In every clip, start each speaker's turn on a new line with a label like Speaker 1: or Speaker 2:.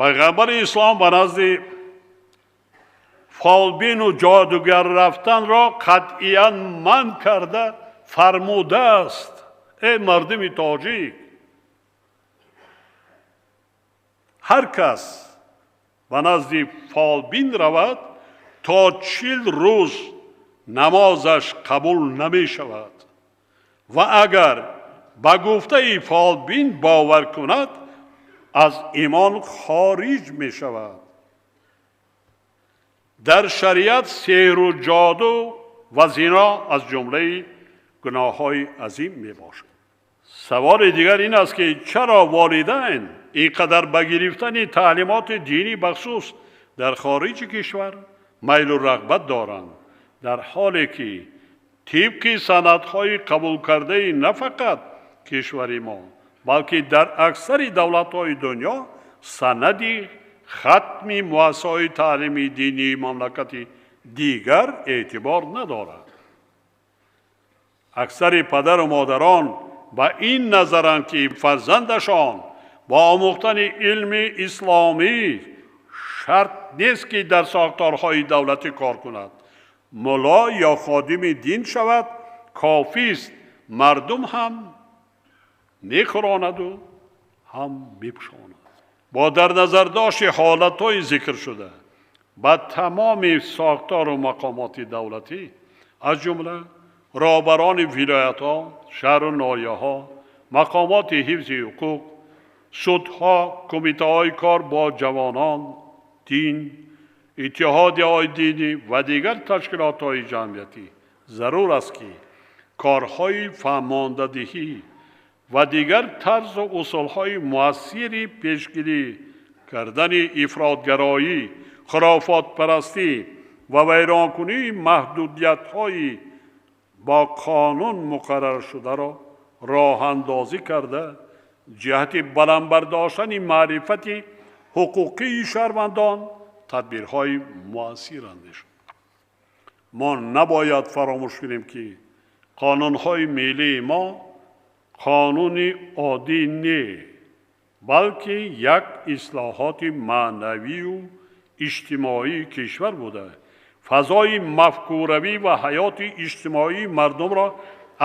Speaker 1: Пайғамбари ислом ба назди фолбину ҷодугар рафтанро қатъиян манъ карда фармудааст: эй мардуми тоҷик, ҳар кас ба назди фолбин равад, то 40 рӯз намозаш қабул намешавад ва агар ба гуфтаи фолбин бовар кунад, аз имон хориҷ мешавад. Дар шариат сеҳру ҷоду ва зино аз ҷумлаи гуноҳҳои азим мебошад. Саволи дигар ин аст, ки чаро волидайн ин қадар ба гирифтани таълимоти динӣ, бахусус дар хориҷи кишвар, майлу рағбат доранд, дар ҳоле ки тибқи санадҳои қабулкардаи на фақат кишвари мо, балки дар аксари давлатҳои дунё санади хатми муассисаҳои таълими динии мамлакати дигар эътибор надорад. Аксари падару модарон ба ин назаранд, ки фарзандашон бо омӯхтани илми исломӣ шарт нест, ки дар сохторҳои давлатӣ кор кунад, мулло ё ходими дин шавад, кофист, мардум ҳам мехӯронаду ҳам мепӯшонад. Бо дар назардошти ҳолатҳои зикршуда ба тамоми сохтору мақомоти давлатӣ, аз ҷумла роҳбарони вилоятҳо, шаҳру ноҳияҳо, мақомоти ҳифзи ҳуқуқ, судҳо, кумитаҳои кор бо ҷавонон, дин, иттиҳодияҳои динӣ ва дигар ташкилотҳои ҷамъиятӣ зарур аст, ки корҳои фаҳмондадиҳӣ ва дигар тарзу усулҳои муассири пешгирӣ кардани ифротгароӣ, хурофотпарастӣ ва вайронкунии маҳдудиятҳои бо қонун муқарраршударо роҳандозӣ карда, ҷиҳати баланд бардоштани маърифати ҳуқуқии шаҳрвандон тадбирҳои муассир андешанд. Мо набояд фаромӯш кунем, ки қонунҳои миллии мо қонуни оддӣ не, балки як ислоҳоти маънавию иҷтимоии кишвар буда, фазои мафкуравӣ ва ҳаёти иҷтимоии мардумро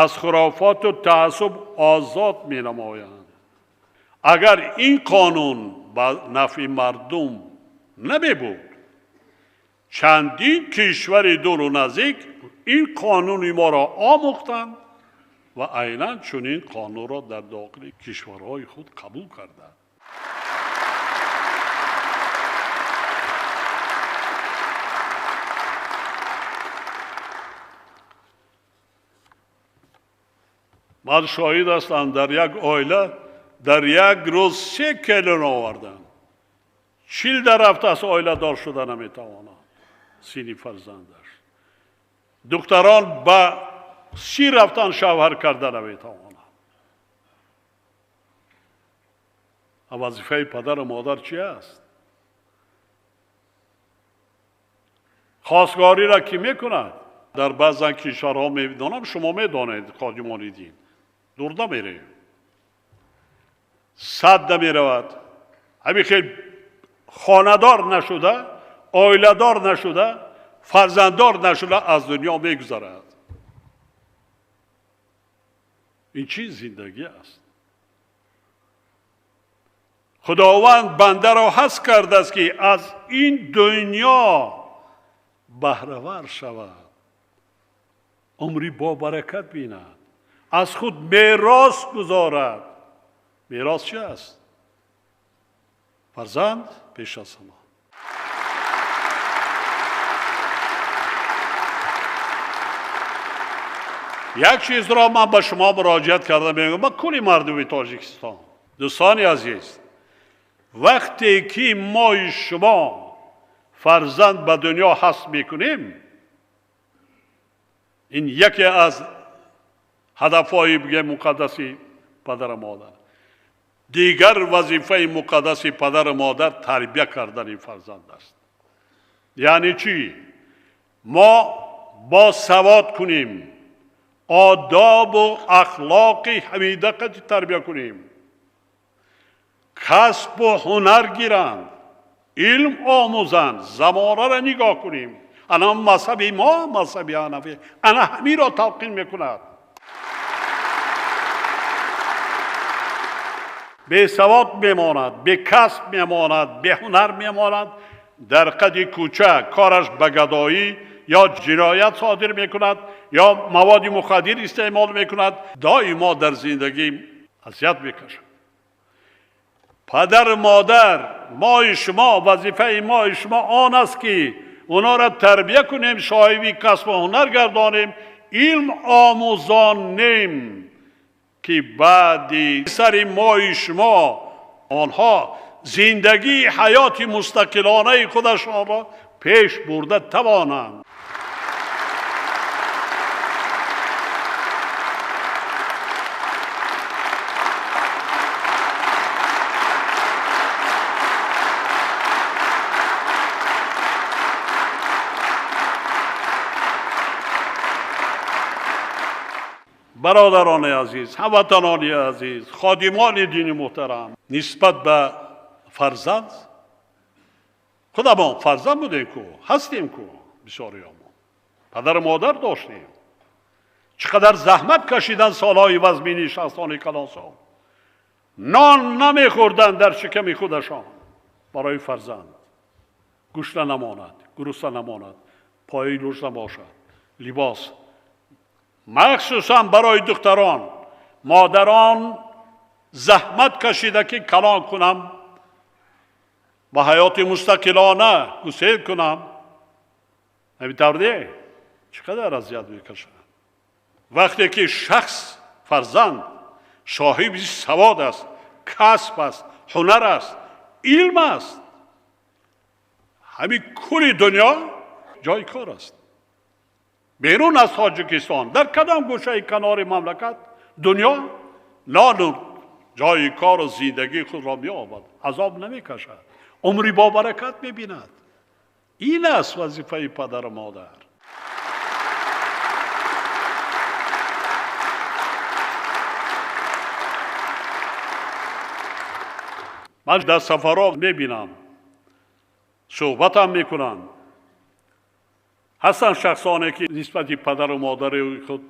Speaker 1: аз хурофоту таассуб озод менамоянд. Агар ин қонун ба нафъи мардум намебуд, чандин кишвари дуру наздик ин қонуни моро омӯхтанд ва айнан чунин қонунро дар дохили кишварҳои худ қабул карданд. Ман шоҳид ҳастам, дар як оила дар як рӯз се келин оварданд. 40 дар рафтааст, оиладор шуда наметавонад, синни фарзандаш. Духтарон ба 30 рафтан, шавҳар карда наметавонанд. Вазифаи падару модар чи аст? Хостгориро кӣ мекунад? Дар баъзан кишварҳо медонам, шумо медонед, ходимони дин, дур намерем, сад намеравад, ҳамин хел хонадор нашуда, оиладор нашуда, фарзанддор нашуда аз дунё мегузарад. Ин чӣ зиндагӣ аст? Худованд бандаро ҳаст кардааст, ки аз ин дунё баҳравар шавад, умри бобаракат бинад, аз худ мерос гузорад. Мерос чи аст? Фарзанд пеш аз ҳама. Як чизро ман ба шумо муроҷиат карда мегӯям, ба кулли мардуми Тоҷикистон. Дӯстони азиз, вақте ки мои шумо фарзанд ба дунё ҳаст мекунем, ин яке аз ҳадафҳои бигем муқаддаси падару модар. Дигар вазифаи муқаддаси падару модар тарбия кардани фарзанд аст. Яъне чӣ? Мо босавод кунем, одобу ахлоқи ҳамидақати тарбия кунем, касбу ҳунар гиранд. Илм омӯзанд, замонаро нигоҳ кунем. Ана мазҳаби мо, мазҳаби ҳанафӣ, ана ҳаминро талқин мекунад. Бесавод мемонад, бекасб мемонад, беҳунар мемонад, дар қади кӯча кораш ба гадоӣ ё ҷиноят содир мекунад, ё маводи мухаддир истеъмол мекунад, доимо дар зиндагӣ азият мекашад. Падар модар, мои шумо, вазифаи мои шумо он аст ки онҳоро тарбия кунем, соҳиби касбу ҳунар гардонем, илм омӯзонем, ки баъди сари мои шумо онҳо зиндагии ҳаёти мустақилонаи худашонро пеш бурда тавонанд. Бародарони азиз, ҳамватанони азиз, ходимони дини муҳтарам, нисбат ба фарзанд худамон фарзанд будем ку, ҳастем ку, бисёриёмон падару модар доштем. Чӣ қадар заҳмат кашидан солҳои вазмини шахсони калонсол, нон намехӯрданд дар шиками худашон барои фарзанд гушна намонад, гурусна намонад, пои лӯш набошад, либос махсусан барои духтарон. Модарон заҳмат кашида ки калон кунам ва ҳаёти мустақилона гусел кунам. Ҳамин тавр не? Чӣ қадар азият мекашад вақте ки шахс фарзанд соҳиби савод аст, касб аст, ҳунар аст, илм аст, ҳамин кули дунё ҷои кор аст. Берун аз Тоҷикистон, дар кадом гӯшаи канори мамлакат дунё нону ҷои кору зиндагии худро меёбад, азоб намекашад, умри бобаракат мебинад. Ин аст вазифаи падару модар. Ман дар сафарҳо мебинам, суҳбатам мекунам. Ҳастанд шахсоне ки нисбати падару модари худ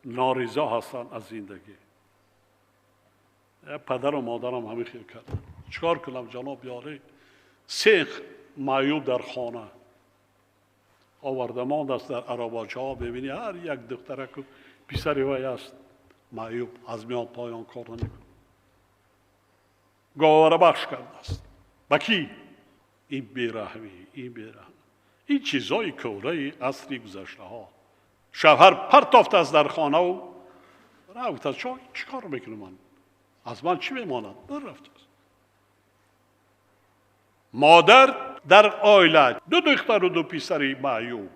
Speaker 1: норизо ҳастанд аз зиндагӣ. Падару модарам ҳамин хел карданд, чикор кунам ҷаноб ёрӣ? Се маъюб дар хона оварда мондааст, дар аробочаҳо мебинӣ ҳар як духтараку писари вай аст маъюб, аз миён поён кор намекунад, говарабахш кардааст. Ба кӣ? Ин бераҳмӣ, ин бераҳмӣ, ин чизҳои кӯҳраи асри гузаштаҳо. Шавҳар партофтааст дар хонаву рафтааст. Чӣ кор мекунам ман? Аз ман чӣ мемонад? Нарафтааст. Модар дар оила ду духтару ду писари маъюб.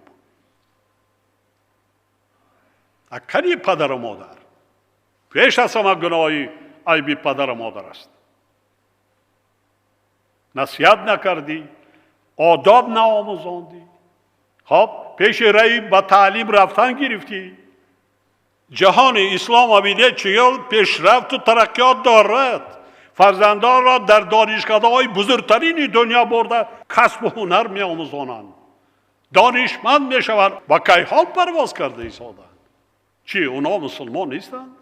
Speaker 1: Акани падару модар пеш аз ҳама гуноҳи айби падару модар аст. Насиҳат накардӣ, одоб наомӯзондӣ, хоб пеши раи ба таълим рафтан гирифтӣ. Ҷаҳони ислом обиде чиёл пешрафту тараққиёт дорад. Фарзандонро дар донишкадаҳои бузургтарини дунё бурда касбу ҳунар меомӯзонанд, донишманд мешаванд ва кайҳон парвоз карда истоданд. Чӣ, онҳо мусулмон нестанд?